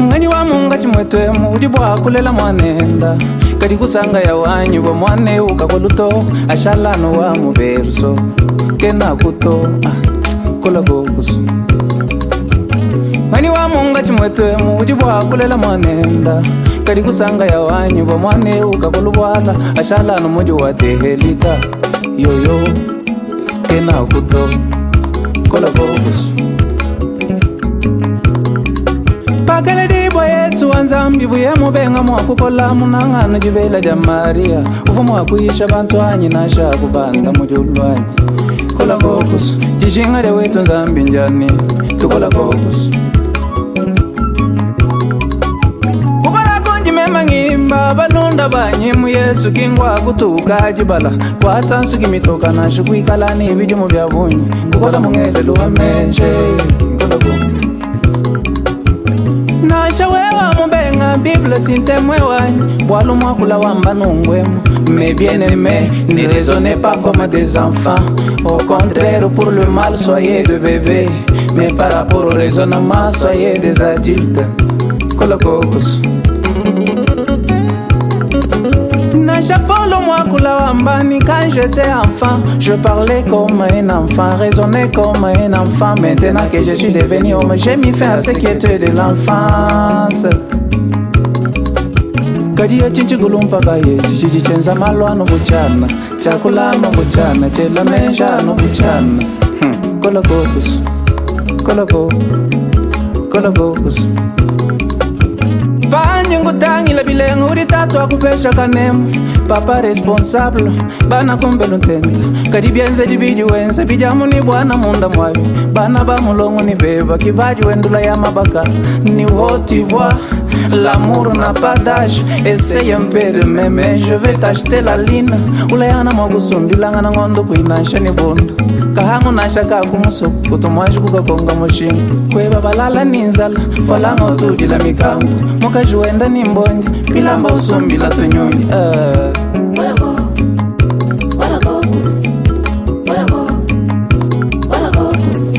Nganyi wa munga cimwetwemu udi bua kulela mwanenda kadi kusanga ya wanyi bua mwane ukakoluto ashalano wa muberso kena kuto ah, kola kokusu Ngani wa munga cimwetwemu udi bua kulela mwanenda kadi kusanga ya wanyi bua mwane ukakolubwala ashalano muji wa tehelita yoyo kena kuto kola kokusu pakeledi bua Yesu wa Nzambi buye mubenga mua kukola munangano dibela dia Maria uvu mua kuyisha bantu anyi nasha kubanda mujulu anyi kola kokusu dijinga dia wetu Nzambi njani tukola kokusu kukola kunji mema ngimba balunda banyi mu Yesu kingwa kutuka jibala kwasa nsuki mitoka nashu kuikala ni bidimu bya bunyi kukola mungelelo wa menje kola ko nasha wewa mubenga bible sintemwe wanyi bwalu mwakula wamba nungwemu. Mais bien aimés, ne raisonnez pas comme des enfants. Au contraire, pour le mal, soyez de bébés. Mais par rapport au raisonnement, soyez des adultes. Kolokokos. Nasha Paulo mwakula wambani, quand j'étais enfant, je parlais comme un enfant, raisonnais comme un enfant. Maintenant que je suis devenu homme, j'ai mis fin à ce qui était de l'enfance. Kadi ya chinchigulumpaka ye chichiji chenza malwano buchana chakulano buchana chela menjano buchana kolokokus koloko kolokokus Panyi ngutangila bilenga uri tatu akupesha kanemu papa responsable bana kumbelu ntenda kadi byenze dibidi wenze bijamu ni bwana munda mwabi bana ba mulongo ni beba kibaji wendula ya mabaka ni haute voix. L'amour n'a pas d'âge, essaye un peu de m'aimer, je vais t'acheter la line. Ulayana mwakusumbila ngana ngondo kuinasha ni bundu. Kahangu nasha kakumuso, kutumwashi kukakonga mushinga. Kweba balala ni nzala, falango tudila mikango. Mukaji wenda ni mbonje, bilamba usumbila tunyunyi.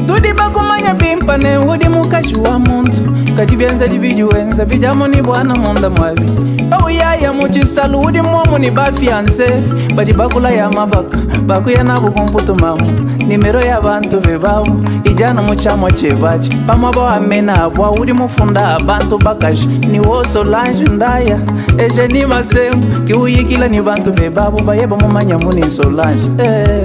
Tudi bakumanya bimpa ne udi mukaji wa muntu kadi byenza dibidi wenza bijamu ni bwana munda mwabi bauyaya muchisalu udi momu ni bafianse badi bakula ya mabaka bakuya nabo kumputu mamu nimero ya bantu bebabu ijana muchamwa chebachi pamwe bawamena abwa udi mufunda abantu bakaji ni wo Solange ndaya eje ni masembu kiuyikila ni bantu bebabu bayeba mumanya muni Solange eh.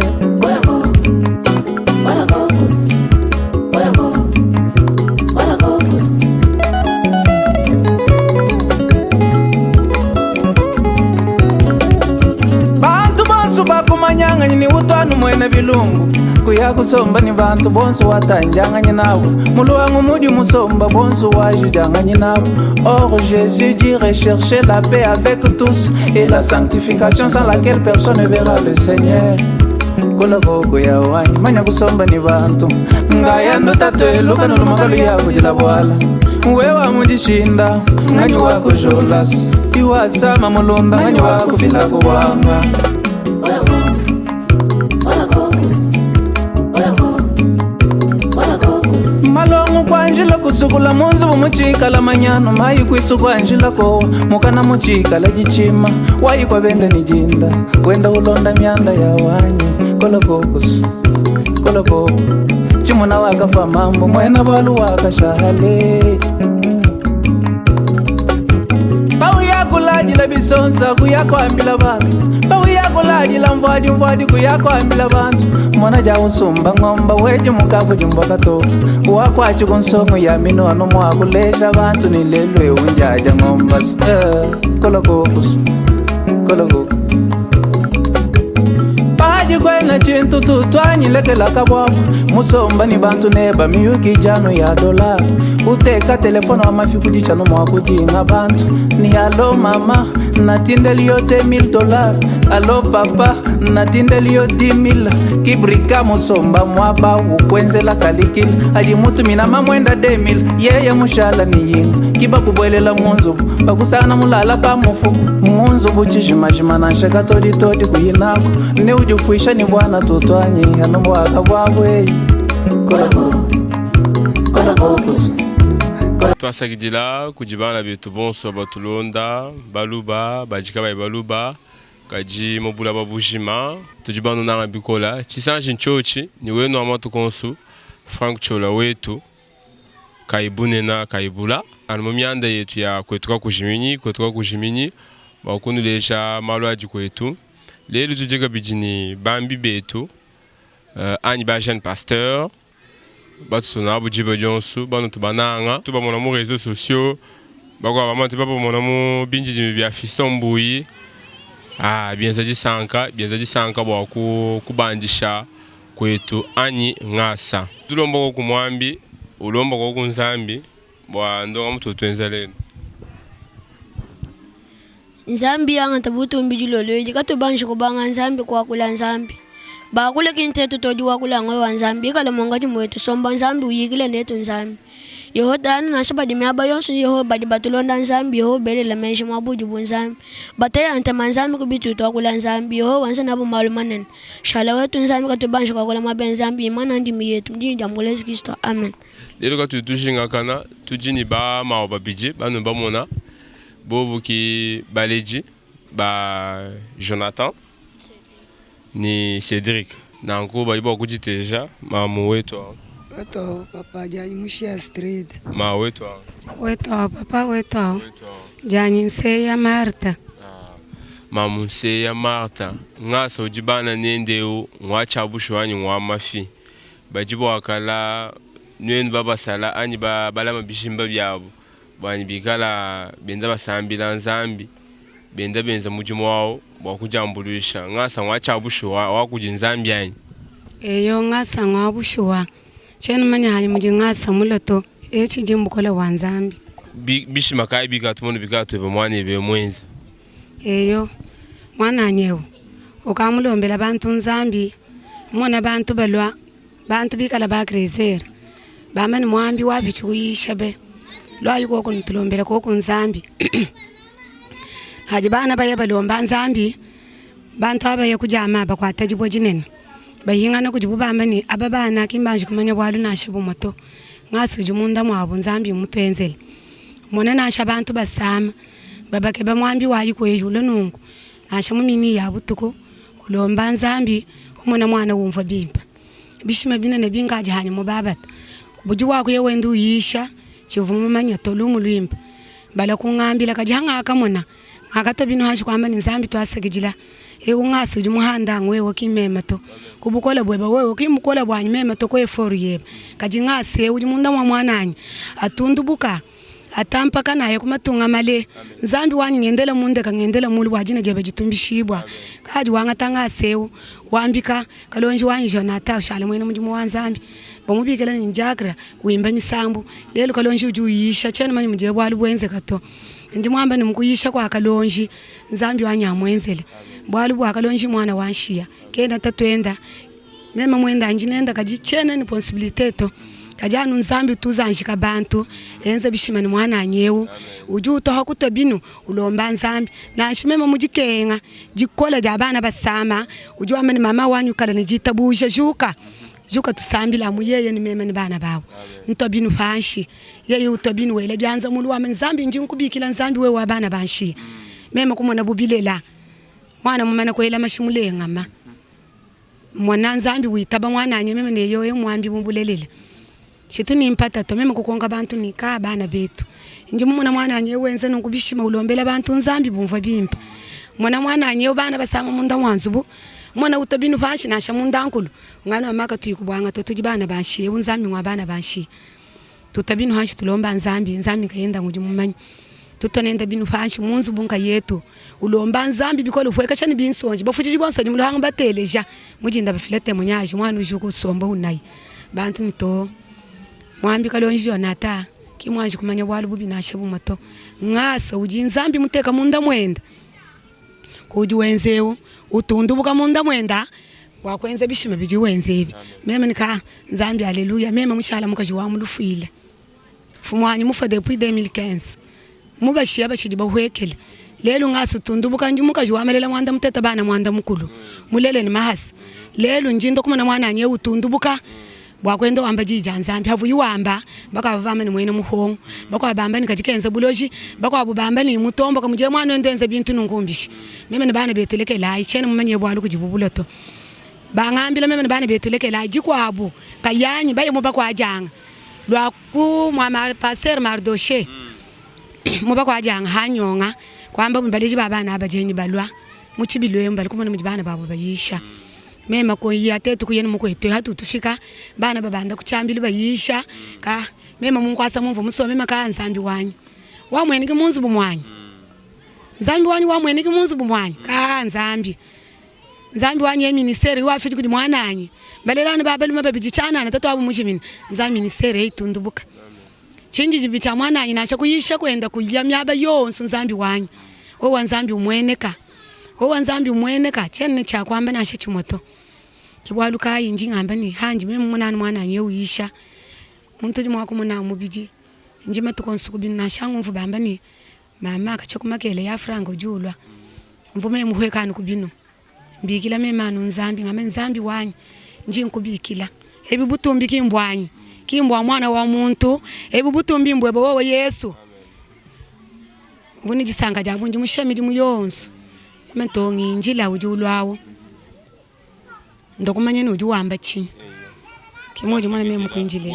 Bantu bonso bakumanyanganyi ni utwanu mwene bilumbu kuya kusomba ni bantu bonso watanjanganyi nabo muluwangu mudi musomba bonso wajijanganyi nabo. Or Jésus dit recherchez la paix avec tous et la sanctification sans laquelle personne ne verra le Seigneur. Kolokoko ya wanyi manya kusomba ni bantu ngaya ndo tatwelo kanulu ya kujila bwala wewa mujishinda nganyi wakujolas iwasama mulunda nganyi wakufila kubwanga. Malongo kwanjila kusukula munzu muchikala manyano mayi kwisu kwanjila kowa mukana muchikala jichima wayi kwa bende ni jinda wenda ulonda myanda ya wanyi kolokokusu koloko chimuna wakafa mambo mwena balu wakashahale bauyakuladila bisonsa kuyakwambila bantu bauyakuladila mvwadi mvwadi kuyakwambila bantu mwana ja usumba ng'omba weji mukaku jimbwa katoka wakwachi kunsongo ya mino anu mwakulesha bantu ni lelwe unjaja ng'omba eh, kolokokusu koloko paji kwena chintu Bintu tutuanyi lekela kabuabu musomba ni bantu neba miyuki janu ya dola uteka telefone wa mafi kuditshanu mua kudinga bantu ni alo mama natindeli yo 2000 dollars alo papa natindeli yo 10000 kibrika musomba muaba ukwenzela kalikila adi mutumina mamwenda 2000 yeye mushala ni yinga kibakubuelela mu nzubu bakusangana mulala pa mufu mu nzubu tshijimajima nansha katoditodi kuyinaku ne udi ufuisha ni bwana tutuanyi anu buaka buabu eyi Tuasakidila kudi bana betu bonso batulonda, baluba, badi kabayi baluba, kadi mu bulaba bujima tudi banunanga bikola. Tshisanji ntshiotshi ne wenu wa matuku onso Franck Ciola wetu. Kayi bunena kayi bula, anu mu mianda yetu ya kuetu kakujiminyi, kuetu kakujiminyi, bua kunuleja malu adi kuetu. Lelu tudi kabidi ne bambi betu anyi ba jeune pasteur batutu nabu diba dionso, banutu bananga, tubamona mu reseaux sociaux, bakuabu bamona tubamona mu bindidimbi bia Fiston Mbuyi. Ah, bienza disanka, bienza disanka bua kubandisha kuetu anyi ngasa. Tulomba koku muambi, ulomba koku Nzambi bua ndongamu tutuenza lelu. Nzambi angata butumbi dilolo edi katubanji kubanga Nzambi kuakula Nzambi bakule ki ntetu todi wakula ngoyo wa Nzambi ikale munkatshi muetu somba Nzambi uyikile netu Nzambi Yehowa tanu nansha badi miaba yonso Yehowa badi batulonda Nzambi Yehowa belela meji muaba udi bu Nzambi bateya ntema Nzambi ku bitudi tuakula Nzambi Yehowa wenza nabu malu manene Shala wetu Nzambi katubanji kuakula mabi a Nzambi imana ndimi yetu mu dina dia Mukelenge Yesu Kilisto amen. Lelu katuyi tujingakana, tudi ne ba mawa babidi banu bamona, bobu ki baledi ba Jonathan ne Cedric. Nanku badi bua kuditeja mamu wetu awu. Wetu awu papa dianyi Mushiya Astrid. Ma wetu awu. Wetu awu papa wetu awu dianyi Nseya Martha. Mamu Nseya Martha, ngasa udi bana nende eu ngua tshia bushuwa anyi ngua mafi? Badi bua kala nuenu babasala anyi balama bijimba biabu buanyi bikala benda basambila Nzambi, benda benza mudimu wawu bua kudiambuluisha. Ngasa ngua tshia bushuwa wa kudi Nzambi anyi? Eyo, ngasa ngua bushuwa. Tshiena manya hanyi mudi ngasa mule to. Etshi ndi mbukole bua Nzambi. Bishima kayi bikatumona bikatueba muanebe muenze? Eyo, muananyi eu ukamulombela bantu Nzambi, mona bantu balua, bantu bikala ba creuseur, bamba ne muambi wapitshi kuyisha be, luayi koku nutulombela koku Nzambi. Hadi bana baya balomba Nzambi, bantu aba baya kudiama bakuata dibue dinene, bahingana kudibu bamba ne aba bana ki mbanji kumanya bualu nansha bumue to, ngasa udi munda muabu Nzambi mmutuenzele. Mona nansha bantu basama. Babakeba muambi wayi kueyula nunku, nansha mu mini ya butuku, ulomba Nzambi, umona muana umvua bimpe. Bishima binene binkadi hanyi mu babata budi wakuya wenda uyisha, tshivua mumanya to lumu luimpe. Bala kungambila, kadi hangakamona, ngakatua binu hanshi kuamba ne, Nzambi tuasakidila, eu ngasa udi muhanda nguewe ki meme to, ku bukole buebe wewe ki mbukole buanyi meme to ku effort yebe, kadi ngasa eu udi munda mua muananyi atundubuka. Atampa naye ku matunga male. Nzambi wanyi, ngendela mu ndeka, ngendela mulu, bua dina diebe ditumbishibua. Kadi wangata ngasa eu, wambika kalonji wanyi Jonathan, ushala muena mudimu wa Nzambi. Bamubikila ne, Ndiakre, wimba misambu. Lelu kalonji udi uyisha, tshiena manye mudiye bualu buenzeka to. Ndi muamba ne, mu kuyisha kua kalonji, Nzambi wanyi amuenzele. Bualu bua kalonji muana wa nshiya, kena tatuenda. Meme muenda ndi nenda kadi tshiena ne possibilite to. Kadi anu Nzambi utu uzanjika bantu, enza bishima ne muananyi eu udi utoha kutua binu ulomba Nzambi. Nansha meme mu dikenga dikole dia bana basama, udi wamba ne mama wanyi ukala ne ditabuja, juka, juka tusambile amu yeye ne meme ne bana bawu. Ntua binu panshi, yeye utua binu wela bianza mulu wamba Nzambi ndi nkubikila Nzambi wewe wa bana ba nshiya. Meme kumona bu bilela, muana mumane kuela mashi mulengama. Mona, Nzambi witaba muananyi meme ne yoyo muambi mu bulelela. Tshitu ne mpata to, meme kukonka bantu ne, Kaa bana betu, ndi mumona muananyi eu wenza nunku bishima, ulombela bantu Nzambi bumvua bimpe. Mona muananyi eu bana basama munda mua nzubu, mona utua binu panshi nansha mundankulu. Ngana mama katuyi kubuanga to, tudi bana ba nshiya, eu Nzambi ngua bana ba nshiya. Tutua binu hanshi tulomba Nzambi, Nzambi nkayenda ngudi mumanye. Tutua nende binu panshi mu nzubu nkayetu, ulomba Nzambi bikole, upuekesha ne binsonji. Bafutshidi bonso badi mu luhangu bateleja mudinda bafila temoignage, muana ujuka usomba unaya bantu ne too. Muambi Kalonji Jonathan ki muanji kumanya bualu bubi nansha bumue to. Ngasa udi Nzambi muteka munda muende kudi wenza eu utundubuka munda muenda bua kuenza bishima bidi wenza ebi. Meme ne ka Nzambi aleluya, meme mushala mukaji wa mu lufuila. Mfumuanyi mufue depuis 2015 mubashiya batshidi bahuekele. Lelu ngasa utundubuka ndi mukaji wa malela muanda muteta bana muanda mukulu mulele ne mahasa. Lelu ndi nda kumona muananyi eu utundubuka bua kuenda wamba diyi dia Nzambi. Havuyi wamba bakuabu bamba ne muena muhongo, bakuabu bamba ne kadi kenza buloji, bakuabu bamba ne mutomboka mudiye muana wende wenza bintu nunku mbishi. Meme ne bana betu lekelayi tshiena mumanye bualu kudibu bulua to. Bangambila meme ne bana betu lekelayi dikuabu kayanyi baye mu bakuadianga. Lua ku mua pasteur Mardochee mu bakuadianga ha nyonga kuamba baledi ba bana aba dienyi balua mu tshibilu emu bali kumona mudi bana babu bayisha. Mema kuya tetu kuya ne mukuetu hatu tufika bana babanda ku tshiambilu bayisha ka mema munkuasa mumvua musue mema ka Nzambi wanyi wamueneki mu nzubu muanyi Nzambi wanyi wamueneki mu nzubu muanyi ka Nzambi. Nzambi wanyi ye ministere iwafidi kudi muananyi balela anu ba balume babidi tshianana tatuabu mujimine Nzambi ministere eyi tundubuka tshindidibi tshia muananyi nansha kuyisha kuenda kuya miaba yonso Nzambi wanyi wewa Nzambi umueneka wewa Nzambi umueneka tshiena ne tshia kuamba nansha tshimue to ke bualu kayi ndi ngamba ne hanji meme munana muananyi eu uyisha muntu udi mua kumona mubidi ndi matuku onso ku binu nansha ngumvu bamba ne Mama katshia ku makele ya franga udi ulua mvua meme muhueka anu ku binu mbikila meme anu Nzambi ngamba Nzambi wanyi ndi nkubikila ebi butumbi ki mbuanyi ki mbua muana wa muntu ebu butumbi mbuebe wewe Yesu mvua ne disanka dia bungi mushiya midimu yonso meme ntongi njila udi uluawu Ndakumanya ne udi wamba tshinyi. Ke muudi mona meme mukuindile.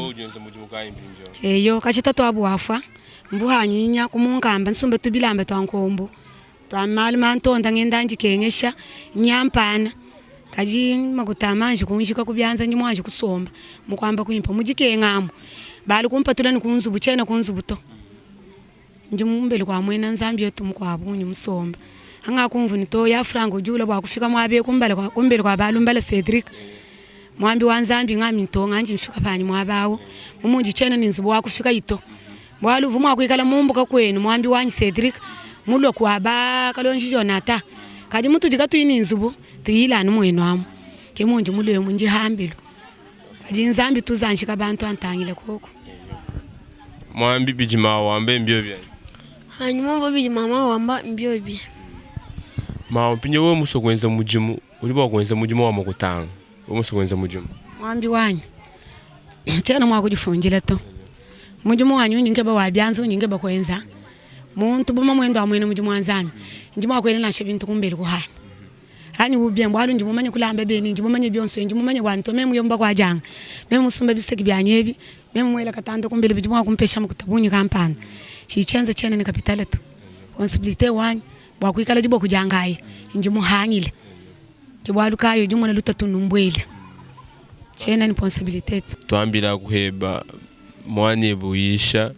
Eyo, katshi tatuabu wafua, mbuhanyi nya ku munkamba nsumbe tubilamba tua nkombu tua malu mantonda ngenda ndikengesha nya mpana. Kadi makuta amanji kunjika ku bianza ndi muanji kusomba mu kuamba kuimpe mu dikenga amu. Balu kumpatula ne ku nzubu tshiena ku nzubu to. Ndi mumbelu kua muena Nzambi wetu mukuabu undi musomba. Hangakumvua ne to ya Frank udi ulua bua kufika muaba eu kumbala kua kumbelu kua Balumbala Cedric, muambi wa Nzambi ngami nto nganji mfika panyi muaba au. Bu mundi tshiena ne nzubu wa kufika ito. Bualu uvua mua kuikala mumbuka kuenu muambi wanyi Cedric mulue kua ba Kalonji Jonathan. Kadi mutudi katuyi ne nzubu tuyila anu muenu amu. Ke mundi mulue emu ndi hambelu. Kadi Nzambi tuzanjika bantu antangile koku. Muambi bidi mawa wamba mbiobi anyi? Hanyi mumvua bidi mama wamba mbiobi. Mawa mpindieu wewe musue kuenza mudimu, udi bua kuenza mudimu wa mukutanga. Wewe musue kuenza mudimu. Muambi wanyi, tshiena mua kudifundila to. Mudimu wanyi undi nkeba wa bianza undi nkeba kuenza, muntu bu mamuende wa muena mudimu wa Nzambi, ndi mua kuela nansha bintu kumbelu kuhana. Anyi ubien, bualu ndi mumanye kulamba beni, ndi mumanye bionso, ndi mumanye bua nto meme muyomba kua dianga, meme musumba biseki bianyi ebi, meme muela katanda kumbelu bidi mua kumpesha makuta bungi kampanda. Tshiyi tshienza tshiena ne kapitale to. Responsibilite wanyi bua kuikala diboko dia ngayi ndi muhangile. Ke bualu kayi udi umona lutatu numbuela. Tshiena ne responsibilite to. Tuambila kuheba muanebe uyisha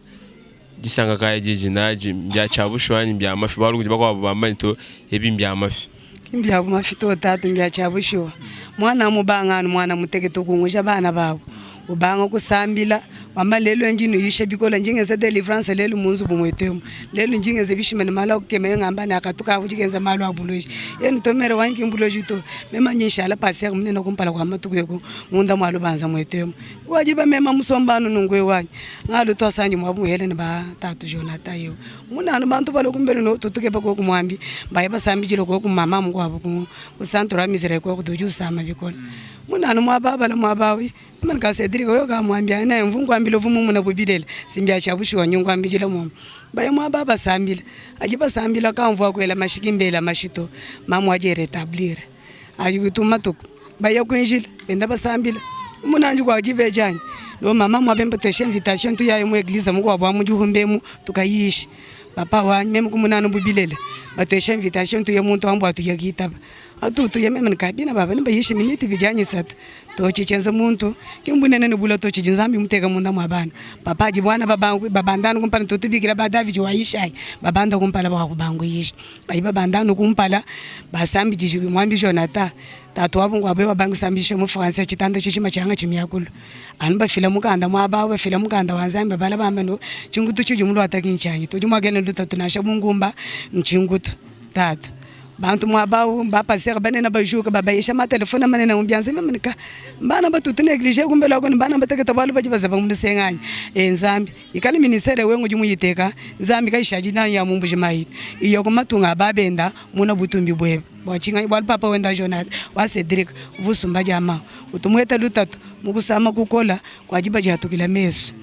Disanka kayi didi nadi? Mbia tshia bushuwa anyi mbia mafi? Bualu kudi bakuabu bamba ne, to, ebi mbia mafi. Ki mbia mafi to, tatu, mbia tshia bushuwa. Muana mubanga anu muana mutekete ukunguja bana babu, ubanga kusambila, wamba lelu ndi nuyisha bikole, ndi ngenza delivrance lelu mu nzubu muetu emu, lelu ndi ngenza bishima ne malu a kukema. Yeye ngamba ne, akatuka aku dikenza malu a buloji. Yeye ne, to mere wanyi ki mbuloji to, meme ndi nshala pasteur munene kumpala kua matuku eku munda mua lubanza muetu emu. Wadiba mema musomba anu nunku eu anyi? Ngalu tuasangi muabu muhele ne ba tatu Jonathan eu. Munanu bantu balue kumbelu no tutukeba koku muambi baye basambidile koku mama mukuabu ku ku centre wa Misericordia udi usama bikole. Munanu muaba abala muaba awi mani ka Cedric oyo ka muambi ayi naye mvu nkuambila uvu mumuna bu bilele simbia tshia bushuwa nyi nkuambidila muomu. Baye muaba basambila adi basambila kamvua kuela mashi ki mbela mashi to mamu adi retablir. Ayi kutu matuku baya kuinjila benda basambila munanji kwa dibeji anyi lo mama mwa bemba teshe invitation tuyaye mu eglise mukuabu wa mu dihumba emu tukayisha papa wanyi meme kumunana bu bilele bateshe invitation tuye muntu ambua tuye kitaba. Atutu ya meme ne kabina baba ne bayishe minute ibidi anyi isatu to tshitshienza muntu ki mbunene ne bula to tshidi Nzambi muteka munda mua bana. Papa adi buana babanda anu kumpala tutu tubikila ba Davidi wa Yishai babanda kumpala bua kubanguyisha. Bayi babanda anu kumpala basambidiji muambi Jonathan tatu wabu ngua bewa bangisambisha mu français tshitanda tshijima tshianga tshimiakulu anu bafila mukanda muaba awu bafila mukanda wa Nzambi babala bamba no tshingutu tshidi muluata ki ntshianyi tudi muakena lutatu nansha bu ngumba ntshingutu tatu bantu muaba awu ba pasteur banene bajuka babayisha ma telefone manene mu bianza meme ne ka bana batutu neglige kumbelu aku ne bana batekete bualu badi baza mu lusenganyi e Nzambi ikale ministere wewe udi muyiteka Nzambi kayishadi nanyi ya mu mbuji mayi iya ku matunga a babenda muna butumbi buebe. Bua tshinganyi? Bualu papa wenda Jonathan wa Cedric uvua usumba diamant. Utu mueta lutatu mu kusama kukola kua diba diatukila mesu.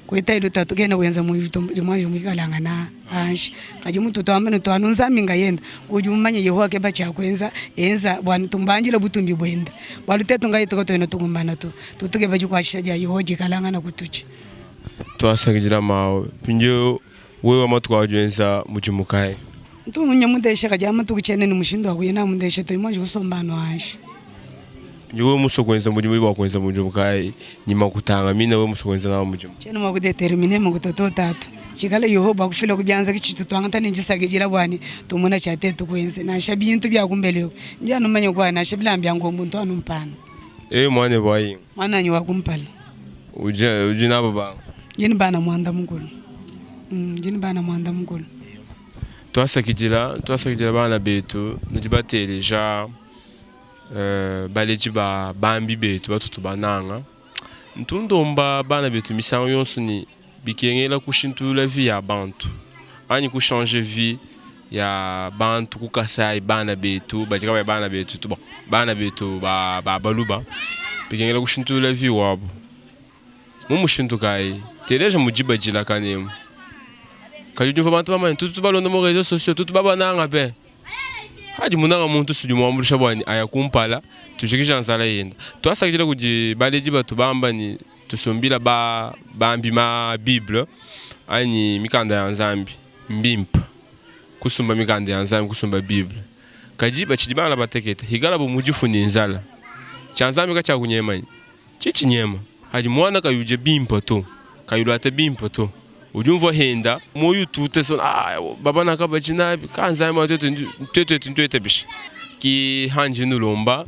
Kuetaye lutatu kena wenza muanji muikalangana hanshi. Kadi mutu tuamba ne tuanu Nzambi ngayenda udi mumanye Yehowa keba tshia kuenza enza bua tumubandile butumbi buenda. Bualu tetu ngayetu katuena tukumbana to. Tutu tukeba dikuatshisha dia Yehowa dikalangana kutudi. Tuasakidila mawe. Mpindieu Wewe matuku audi wenza mudimu kayi? Ntu munya mudesha kadi amatuku tshiena ne mushindu wa kuya namudesha to, muanji kusomba anu hanshi. Wewe musue kuenza mudimu udi bua kuenza mudimu kayi? Ne makuta anga mine wewe musue kuenza nawu mudimu? Tshiena mua kudetermine makuta to tatu. Tshikala Yehowa bua kufila ku bianza ke tshitu tuangata ne disakidila bua ne tumona tshia tetu kuenza. Nansha bintu bia kumbelu eku ndi anu mumanye kua nansha bilamba bia ngombe ntu anu mpana. Ewe muanebe wa yinga? Muananyi wa kumpala. Udi udi nabo banga? Ndi ne bana muanda mukulu. Ndi ne bana muanda mukulu. Tuasakidila, tuasakidila bana betu nudi bateleja baledi ba bambi betu batutu bananga. Ntu ndomba bana betu misangu yonso ne bikengela kushintulula vie ya bantu anyi ku changer vie ya bantu ku Kasai bana betu badi kabayi bana betu to bon bana betu ba ba baluba bikengela kushintulula vie wabu mu mushindu kayi teleja mudi badila kanemu kadi udi umvua bantu bamba ne tutu tubalonda mu reseaux sociaux tutu babananga be Hadi munanga muntu sudi muambuluisha bua ne aya kumpala tujikija nzala yenda. Tuasakidila kudi baledi batu bamba ne tusumbila ba bambi ma Bible anyi mikanda ya Nzambi. Mbimpe kusumba mikanda ya Nzambi, kusumba Bible. Kadi batshidi bana batekete, hikalabu mu difu ne nzala, tshia Nzambi katshiakunyema anyi? Tshitshinyema. Hadi muana kayi udia bimpe to, kayi uluata bimpe to, udi umvua henda muoyo ututa se ah, baba nakabaji nabi ka Nzambi wa tuetu tuetu etu ntuetabisha ki hanji nulomba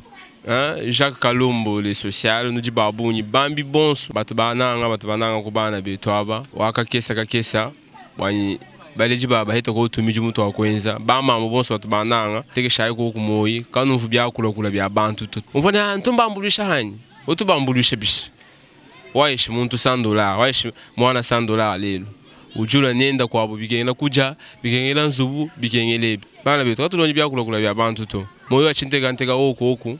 hein, Jacques Kalombo le social nudi ba bungi bambi bonso batu bananga batu bananga ku bana betu aba wa kakesa kakesa buanyi baledi ba baheta ko tu midimu tua kuenza ba mamu bonso batu bananga tekeshayi ko ku moyi kanumvu biakulakula bia bantu to umvua ne ah, ntumbambuluisha hanyi utubambuluisha bishi Wayeshi muntu 100 dollars, wayeshi mwana 100 dollars lelu. Ujula nenda kuabu bikengela kudia, bikengela nzubu, bikengela ebi. Bana betu katulondi biakulakula bia bantu to. Moyo wa tshintekanteka oku oku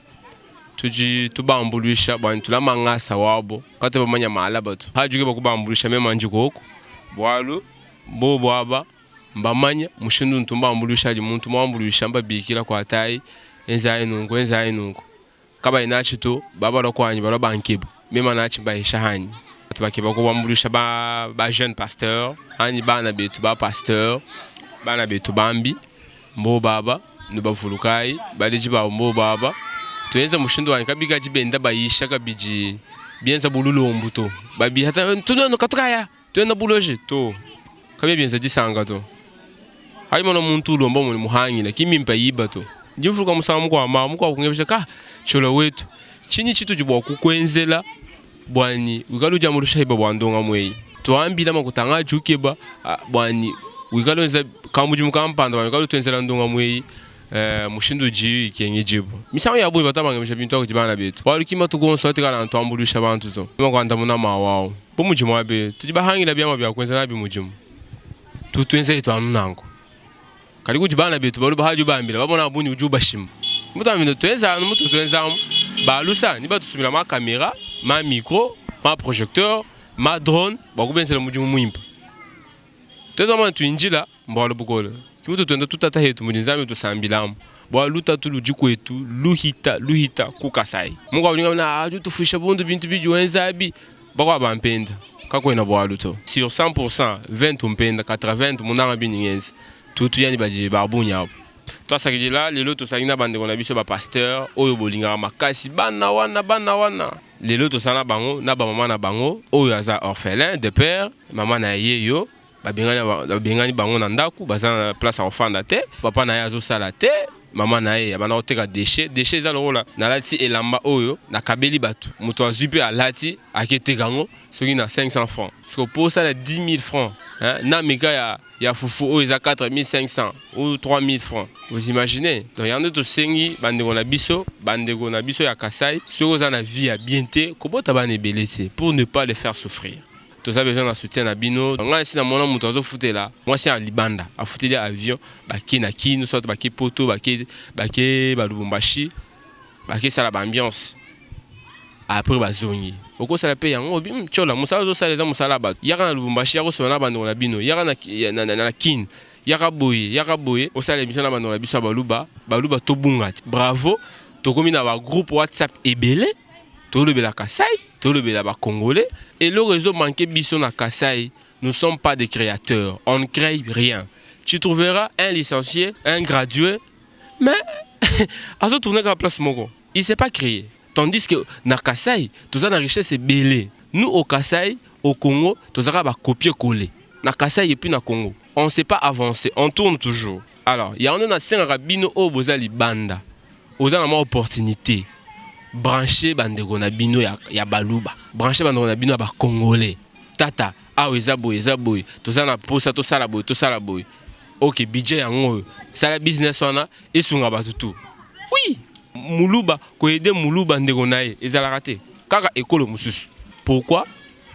tudi tubambuluisha bua tulama ngasa wabo katu bamanya malaba to. Hajuke bakubambuluisha mema ndi koku bualu bobu aba mbamanya mushindu untu mbambuluisha adi muntu muambuluisha mbabikila kuatayi enzayi nunku enzayi nunku. Kabayi natshi to, ba balua kuanyi balua bankeba, mema natshi mbahisha hanyi. Batu bakeba kuambuluisha ba, ba jeune pasteur anyi bana betu ba pasteur, bana betu bambi, mbobo aba nubavulukayi, baledi babu mbobo aba. Tuenza mushindu wanyi kabikadi benda bayisha kabidi bienza bu lulombu to, babihata tunuenu katukaya tuenda buloji to, kabiena bienza disanka to. Hayi mona muntu ulomba muni muhangila ki mimpe yiba to. Ndi mvuluka musangu mukuabu mamu mukuabu kungebesha ka Tshiola wetu, tshinyi tshitudi bua kukuenzela buanyi wikale udiambuluisha hiba bua ndongamu eyi? Tuambila makuta anga adi ukeba buanyi wikale wenza kamudimu kampanda buanyi wikale utuenzela ndongamu eyi mushindu udiyi ikengedibua. Misangu ya bungi batu bangebesha bintu kudi bana betu bualu ki matuku onso atuikala tuambuluisha bantu to. Meme kuandamuna mawu au bu mudimu abi tudi bahangila biamua bia kuenza nabi mudimu. Tu tuenza etu anu nanku. Kadi kudi bana betu balu bahadi ubambila babona bunyi udi ubashima. Mutu tuenza anu mutu tuenza amu balusa ni batusumila ma kamera, ma micro, ma projecteur, ma drone bua kubenzela mudimu muimpe. Tuenza mwana tuinjila mbualu bukole. Ki tuenda tutata hetu mudi Nzambi tusambilamu. Bua lutatu ludi kuetu luhita luhita ku Kasai. Mukuabu udi udi utufuisha bundu bintu bidi wenza abi. Bakuabu bampenda, kakuena bualu to. Sur 100 pour 100, 20 umpenda, 80 munanga bindi ngenza. Tutu yani badi ba bungi abu. Twasakidila lelo tosali na bandeko na biso ba pasteur oyo bolingaka makasi bana wana bana wana lelo tosala na bango na ba mama na bango oyo aza orphelin de père mama na ye yo babengani babengani bango na ndako baza na place ya kofanda te papa na ye azosala te mama na ye abanda koteka déchet. Déchet eza lokola nalati elamba oyo nakabeli bato, moto azwi mpe alati aketeka yango soki na 500 francs. Siko mpo osala 10 000 francs, hein, na meka ya fufu oyo eza 4500 ou 3000 francs, vous imaginez? Donc yango nde tosengi bandeko na biso, bandeko na biso ya Kasai, soki oza na vie ya bien te, kobota bana ebele te pour ne pas les faire souffrir. Toza besoin na soutien na bino. Ngai esi namona moto azofutela mwasi ya libanda, afuteli avion, bake na Kino, soit bake Poto, bake Balubumbashi, bakesala baambiance, après bazongi. Okosala mpe yango obi tiola mosala ozosala eza mosala ya bato. Yaka na Lubumbashi, yaka kosolola na bandeko na bino, yaka na Kine, yaka boye, yaka boye, osala émission na bandeko na biso ya Baluba. Baluba tobunga te. Bravo, tokomi na bagroupe WhatsApp ebele, tolobela Kasai, tolobela bacongolais. Eloko ezomanke biso na Kasai, nous sommes pas des créateurs, on ne crée rien. Tu trouveras un licencié, un gradué, mais azotourne kaka place moko, il sait pas créer. Tandis que na Kasai toza na richesse ebele. Nous au Kasai, au Congo, tozalaka bacopier coller na Kasai et puis na Congo on sait pas avancer, on tourne toujours. Alors yango nde nasengaka bino oyo boza libanda, oza na mwa opportunité, branche bandeko na bino ya Baluba, branche bandeko na bino ya bacongolais. Tata, awa eza boye, eza boye, toza na posa tosala boye, tosala boye. Ok, budget yango oyo, sala business wana esunga bato tu. Oui, muluba koaider muluba ndeko na ye ezalaka te kaka ekolo mosusu. Pourquoi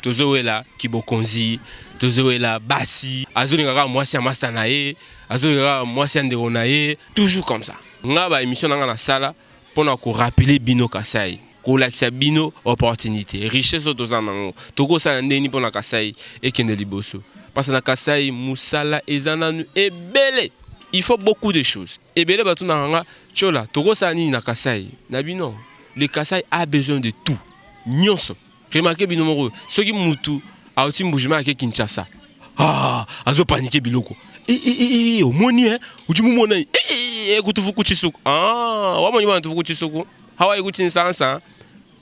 tozowela kibokonzi, tozowela basi? Azolinga kaka mwasi ya masta na ye, azolinga kaka mwasi ya ndeko na ye, toujours comme ça. Nga baémission na nga nasala mpona korappeler bino Kasai, kolakisa bino opportunité, richesse oyo toza nango, tokosala ndeni mpona Kasai ekende liboso. Parce na Kasai mosala eza nanu ebele, il faut beaucoup de choses ebele. Bato na nga tiola, tokosala nini na Kasai na bino? Le Kasai a besoin de tout, nyonso. Remarque bino moko, soki mutu auti Mbujima ake Kinshasa, ah, azopaniquer biloko. Omoni e udi mumona kutufu kuchisuku, ah, wamoni bana tufu kuchisuku hawayi kuchinsansa,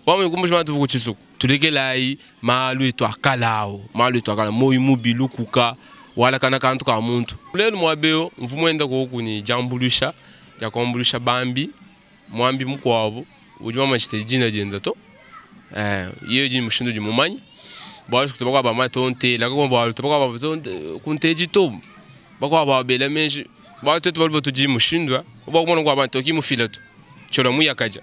wamoni kumbushima tufu kuchisuku. Tulekelayi malu etu akala awo, malu etu akala moyi mubi lukuka wala kana kantu ka muntu. Lelo mwabeo mvumu enda kokuni jambulusha jakwambulusha bambi mwambi mukwabo udi mamanyishite dina dienda to ye di mushindu di mumanyi bwalu tobakwa bama tontela kako bwalu tobakwa kunteji to bakwa babela menji bwalu tetu balu batudi mushindu bakumona kwa bantu okimufila to chola muyakaja,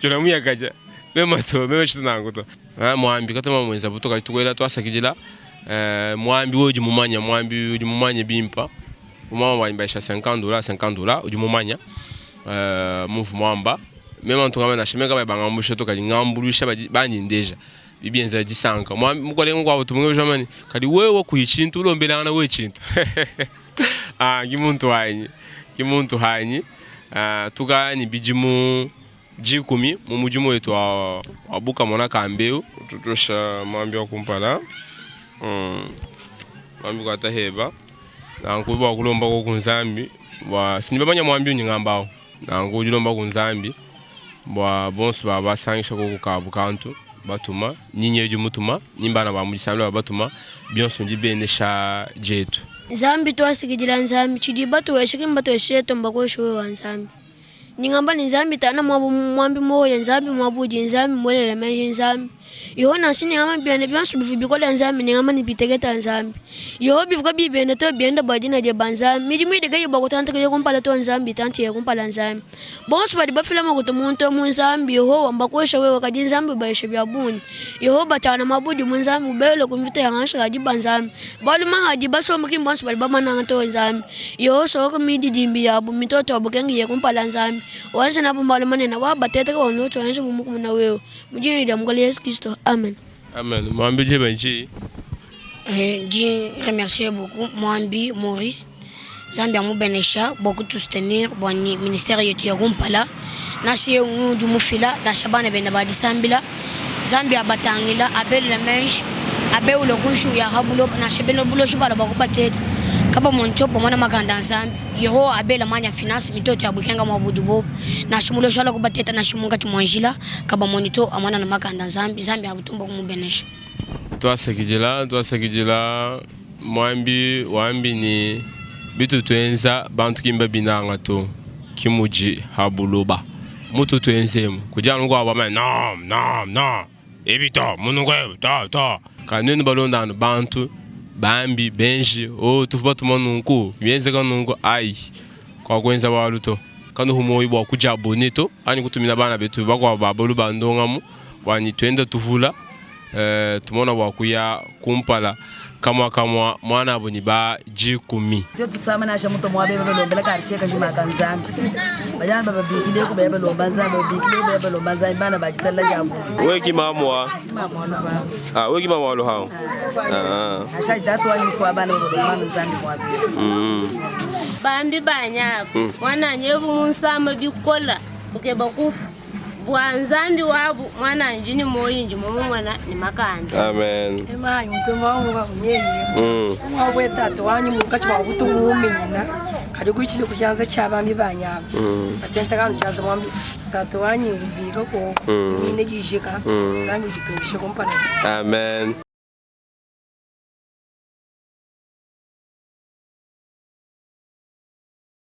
chola muyakaja mema to mema chitu nangu to mwambi katoma mwenza butoka tukwela twasakidila mwambi udi mumanya, mwambi udi mumanya bimpa umama wanyimbaisha $50, $50 udi mumanya muvu mwamba mema ntukama na shimeka ba bangambusha to kali ngambulusha banyindeja bibienza disanka mukolengo kwa butumwe jamani kali wewe kuichintu ulombelana we chintu ah kimuntu hanyi, kimuntu hanyi. Ah, tukani bijimu jikumi mu mujimu wetu wa buka mona kambeu tutosha mwambi wa kumpala mwambi kwa taheba nanku bwa kulomba ko kunzambi bwa sinibamanya mwambi unyingambao nanku julomba kunzambi bwa bonso ba basangisha ko kukabu kantu batuma nyinyi mutuma nimbana ba mudisambi batuma bionso ndi benesha jetu. Nzambi twasikidila Nzambi chidi batu weshiki mbatu wesheto mbakwesho wa Nzambi ningamba ni Nzambi tana mwabu mwambi moya Nzambi mwabuji Nzambi mwelela menji Nzambi yoho nasi ningamba biende bionso bivu bikola Nzambi ningamba ni bitegeta Nzambi yoho bivuka bibende to bienda bwadina je banzambi midi mwide gaye bakutanta ke kumpala to Nzambi tanti ye kumpala Nzambi bonso badi bafila makuto muntu mu Nzambi yoho mbakwesha wewe kadi Nzambi bayesha bya buni yoho batana mabudi mu Nzambi ubele kumvita ya ngansha kadi banzambi baluma hadi basoma ki bonso badi bamana to Nzambi yoho soko midi dimbi yabo mitoto abukengi ye kumpala Nzambi wanse nabo maluma nena wa batete ka wono to enzo mu kumuna wewe mujini dia mukali Yesu Kristo, amen. Amen. Mwambi je benji. Je remercie beaucoup Mwambi Maurice Nzambi amubenesha beaucoup tout soutenir bwani ministère yetu ya kumpala nasi ye ngudu mufila na shabana benda badisambila Nzambi abatangila abelela menshi abeule kunshu ya habulo na shabeno bulo shubala bakubatete. Kaba muntu bamona makanda a Nzambi. Yehowa abela manya finance mitoto ya bukenga mua budi bobu. Nansha mulosha ala kubateta nansha munkatshi mua njila kaba monito amona na makanda a Nzambi. Nzambi abutumba kumubenesha. Tuasakidila, tuasakidila muambi wambi ni bitu tuenza bantu kimba binanga to kimudi ha buloba mutu tuenzemu kudi anu kwa bama no no no ebi to munungu to to kanenu balonda anu bantu bambi benji o tufu batuma nunku bienzeka nunku ai kwa kuenza walu to kanu humoyi bwa kuja abonné to ani kutumina bana betu bakwa babalu bandongamu bwani twenda tuvula tumona bwa kuya kumpala kamwa kamwa mwana abo ni ba jikumi tyo tusama nasha muto mwabe babalombela quartier kajima ka Nzambi bajana bababikile ko balomba Nzambi babikile ko balomba Nzambi bana bajitala jambo weki mamwa ah weki mamwa lo hao ah asha tatu wanyu abana babalomba Nzambi mwabe Bambi banyabo mwana nyevu munsama bikola ukeba kufu bwa Nzambi wabu mwana njini moyinji momo mwana ni makanda amen Emanyi mutumba wangu kakunyenye wabwe tata wanyu mukachi wakutunguminyina kali kuchili kuchanza cha bambi banyabo atenta kanu chanza mwambi tata wanyu ubika ko ine jishika Nzambi ujitumbishe kumpana amen.